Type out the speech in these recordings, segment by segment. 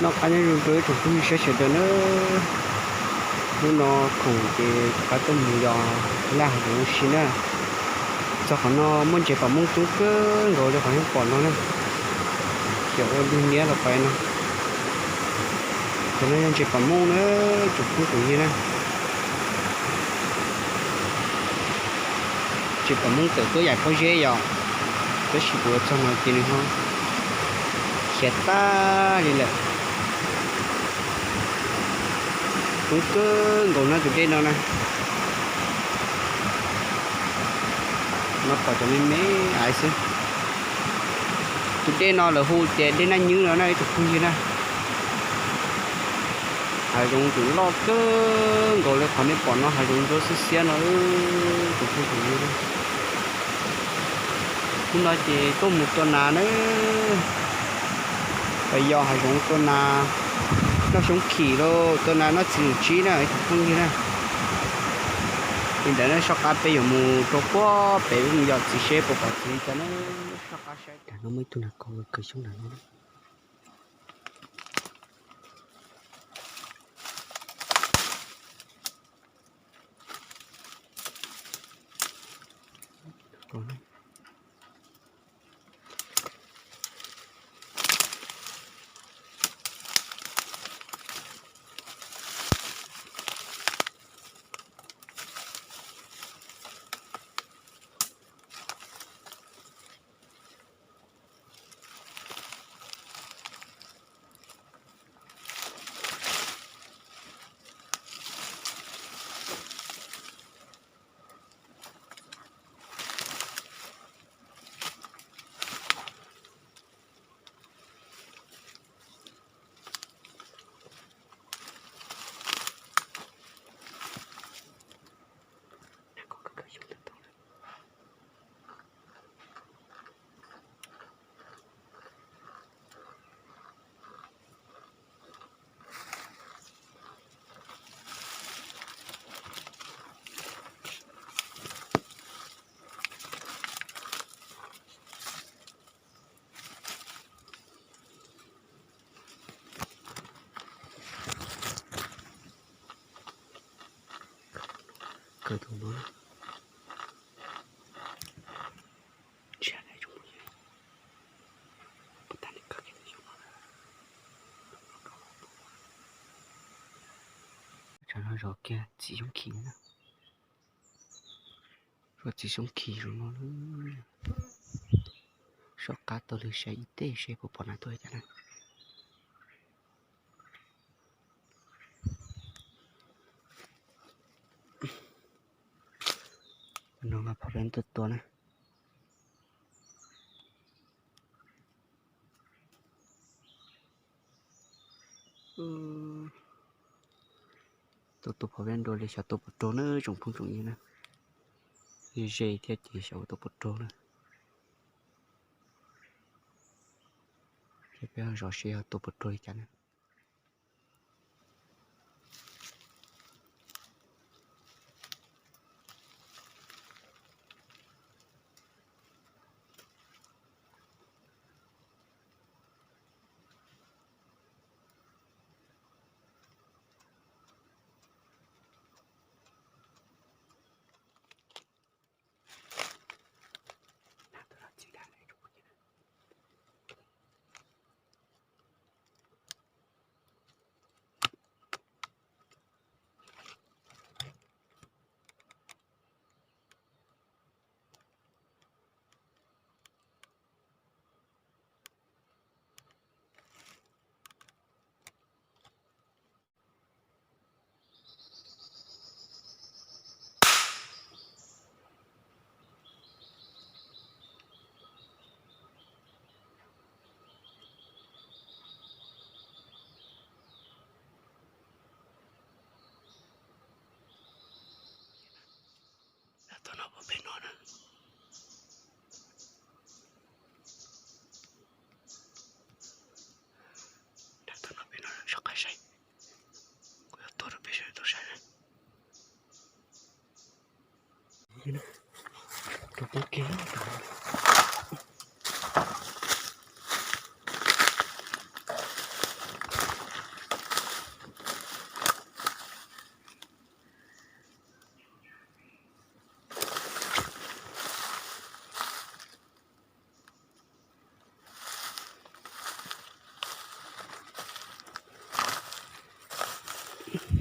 Noj qab nyob zoo rau ib tsoom phooj ywg sawv daws na. Hnub no khoom ces rov qab tuaj mus yos laj hav zoov ua si na. Txog qhov no muaj ntses pam mooj coob kawg nkaus li qhov nej pom no na. Cov ua lug niab los pais no. Cov no yog ntses pam mooj na, tsoom phooj tsoom ywg na. Ntses pam mooj tawm tuaj yam pob zeb yom, tab sis kuv txog no ces nws ho khiav tag li lawm. Coob kawg nkaus na tus dej no na. No pom cov me me aiv xwb. Tus dej no lawv hu tias dej Naj Nywb no na ib tsoom phooj ywg na. Hav zoov tus loj kawg nkaus li qhov nej pom no, hav zoov ntsuab xiab xiab no tus phooj ywg. Hnub no ces tuaj mus tua nas na. Pais yos hav zoov tua nas, noj xyoob khim los tua nas noj txiv lwm tsib na ib tsoom phooj ywg na. Li ntawd na soj qab peb yuav mus rau puag pem mus yos txiv seb puas pom txiv li cas na. Soj qab saib. Tam no muaj ib tug nas kos kaw xyoob ntawm no. Kaw tus no. Tsam no zov kiag txiv xyoob khim na. Zov txiv xyoob khim zoo no. Soj qab taug lw saib ib teg seb puas pom nas tuaj cas na. No mas phav peb tuaj tua na. Tuaj tua phav peb nrua li xyov tua puas raug na tsoom phooj tsoom ywg na. Ze ze thiab ces xyov tua puas raug na. Ces peb ho zov seb ho tua puas raug li cas na. Tuaj no puas pem no na. Tuaj no pem no soj qab saib. Kuv yuav tuaj rau pem sawv daws tau saib na. Rau poob kiag.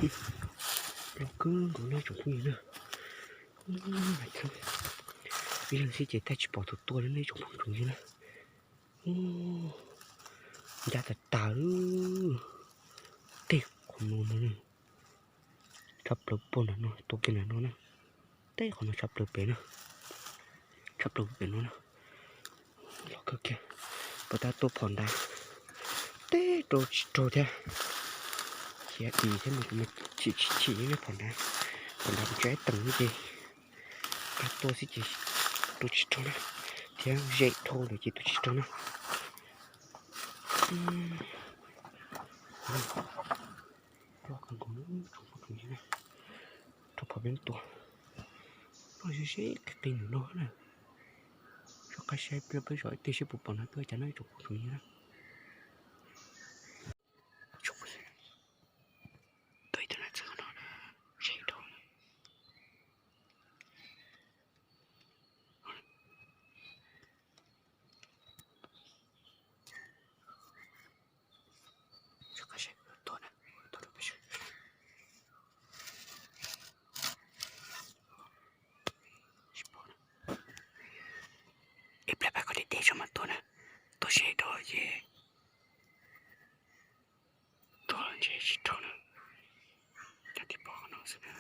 Loj kawg nkaus no tsoom phooj ywg na. Ib leeg xwb ces thaij tsis pom tus tua li ne tsoom phooj ywg na. Ncaj tas tas li. Tej qhov no no, tshaj plaws puag nram no, tua kiag nram no na. Tej qhov no tshaj plaws pem na, tshaj plaws pem no na. Loj kawg kiag, puas tab tua phom nrad, teb rau tsis raug thiab. Khiav dim thiab mas kuv mas chim chim chim li phom nrad. Phom nrad kuv tseem teem ces, tua xwb ces tua tsis raug na, thiab zem dhau lawm ces tua tsis raug na. Loj kawg nkaus, rau phom peb tua, loj ze ze qis qis nram no na. Soj qab saib pliag peb zov ib teg seb puas pom nrad tuaj cas no tsoom phooj ywg na. Tua ib tug na txog no na, ze dhau. Soj qab saib tua na, tua rau peb seb. Ib pliag pab kom deb deb tso mas tua na, tua ze dhau ces tua ntshe tsis raug na. Cov tib pob no xwb na.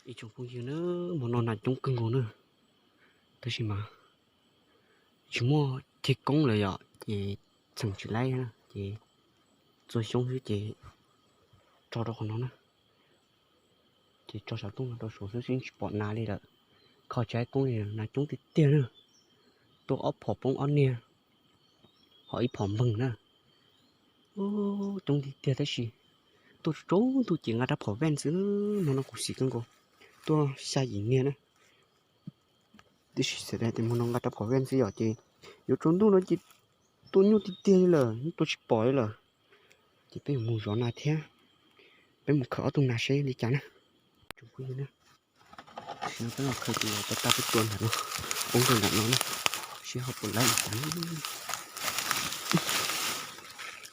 Ib tsoom phooj ywg na, hmo no nas coob kawg nkaus na, tab sis mas tsis muaj ceg koob lawm yom, ces txheem tsis laib na, ces txua xyoob xwb ces tso rau qhov no na, ces tso xov tooj no rau saud xwb tsis pom nas li lawm, kho tsis laib koob li, nas coob tiag tiag na, tuaj ob phom poob ob niag, ho ib phom npeeg na. Coob tiag tiag tab sis tuaj tsaus ntuj ces nqa rab phom vaj xwb, hmo no kuv xis kawg nkaus, tuaj xya yim niag na. Tab sis xav tias hmo no nqa rab phom vaj xwb yom, ces yuav tsaus ntuj no ces tuaj nyuaj tiag tiag li lawm, tuaj tsis pom li lawm. Ces peb yuav mus zov nas thiab, peb mus khaws ob tug nas seb li cas na. Tsoom phooj ywg na, tam sim no peb los khaws tus tag tag peb tua ntawm no, poob rau nram no na, seb ho puas laib li cas.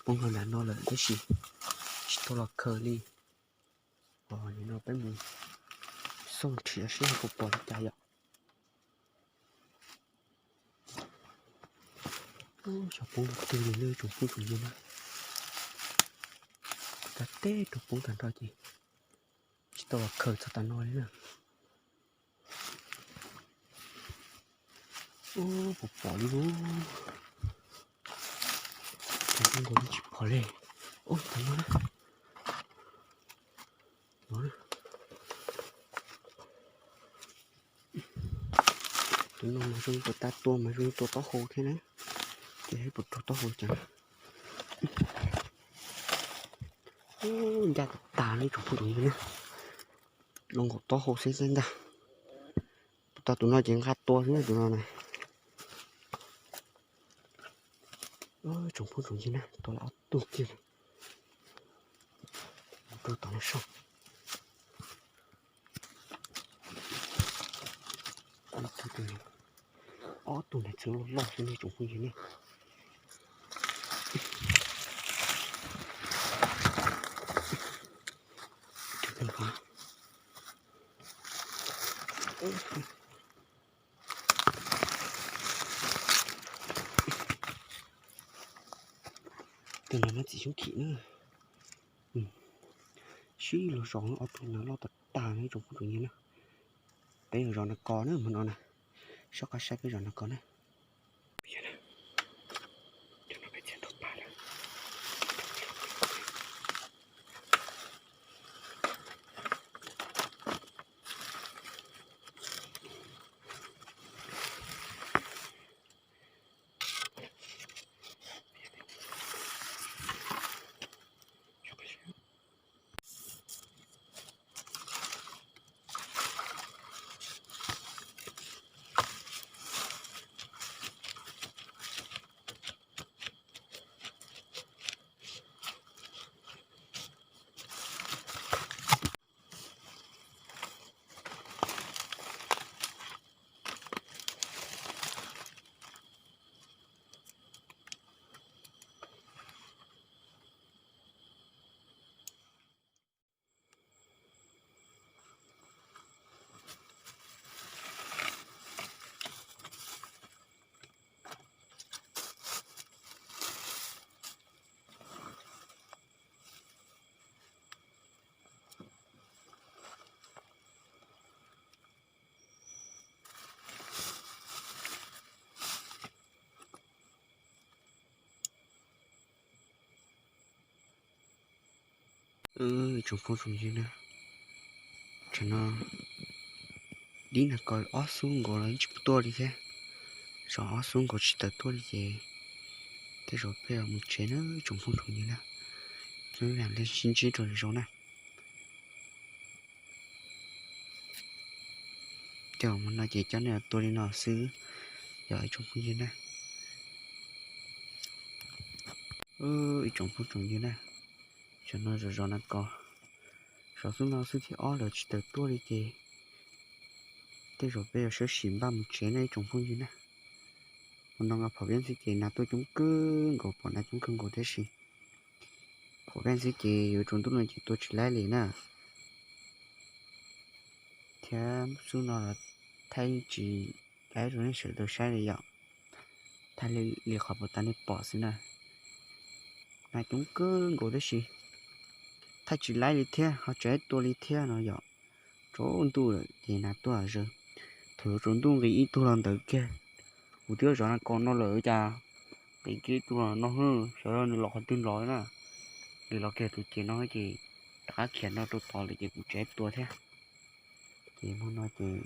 Poob rau nram no lawm tab sis tsis tau los khaws li. Nim no peb mus xauj nrhiav seb puas pom li cas yom. Xyov poob twg li na tsoom phooj tsoom ywg na. Tag teb rau poob tag nrho ces tsis tau los khaws txog tas no li na. Ub, puas pom li ub. Tsoom phooj ywg, tsis pom li. Ub, tam no na. No na. Tus no mas zoo tus tag tua mas zoo tus taub hau thiab na. Ces puas raug taub hau cas na. Ub, ncaj tas tas li tsoom phooj tsoom ywg na. Zoo nkaus taub hau xwb xwb ntag. Puas tau tus no ces nqa tua xwb na tus no na. Tsoom phooj tsoom ywg na, tua lawm ob tug kiag. Mus rau tom no soj. Ob tug ntawd txhua loj loj xwb ne tsoom phooj ywg ne. Tus no mas txiv xyoob khim na. Sib los zos ob tug no loj tas tas na tsoom phooj tsoom ywg na. Peb yuav zov no ko na hmo no na. Soj qab saib peb zov no ko na. Tsoom phooj tsoom ywg na, tam no dib nag ko ob xub nkaus los tsis tuaj li thiab. Zov ob xub nkaus tsis tawm tuaj li ces tej zaum peb mus tsev na tsoom phooj tsoom ywg na. Peb mam li sib ntsib rau lwm zaus na. Ces hmo no ces coj nej tua li no xwb yog ib tsoom phooj ywg na. Ib tsoom phooj tsoom ywg na, tam no zov zov no ko, zov xub no xwb thib ob lawm tsis tawm tuaj li ces tej zaum peb yuav sawb sim npaj mus tsev na ib tsoom phooj ywg na. Hmo no nqa phom peb xwb ces nas tuaj coob kawg nkaus, pom nas coob kawg nkaus tab sis phom peb xwb ces yuav tsaus ntuj no ces tua tsis laib li na. Thiab xub no los thaij tsis laib rau nej sawv daws saib li yom. Thaij li qhov puas tas nej pom xwb na. Nas coob kawg nkaus tab sis thaij tsis laib li thiab ho tsis laib tua li thiab no yom. Tsaus ntuj lawm ces nas tuaj zaws. Thaum yuav tsaus ntuj nqis ib tug los ntawd kiag. Kuv twb zov nas ko no lawm cas nqis kiag ib tug los no, xyov nws los qhov twg los na. Nws los kiag tus ces no ces rov qab khiav no rau tod lawm ces kuv tsis tua thiab. Ces hmo no ces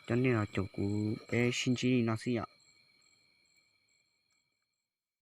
coj nej los caum kuv peb sib ntsib li no xwb yom.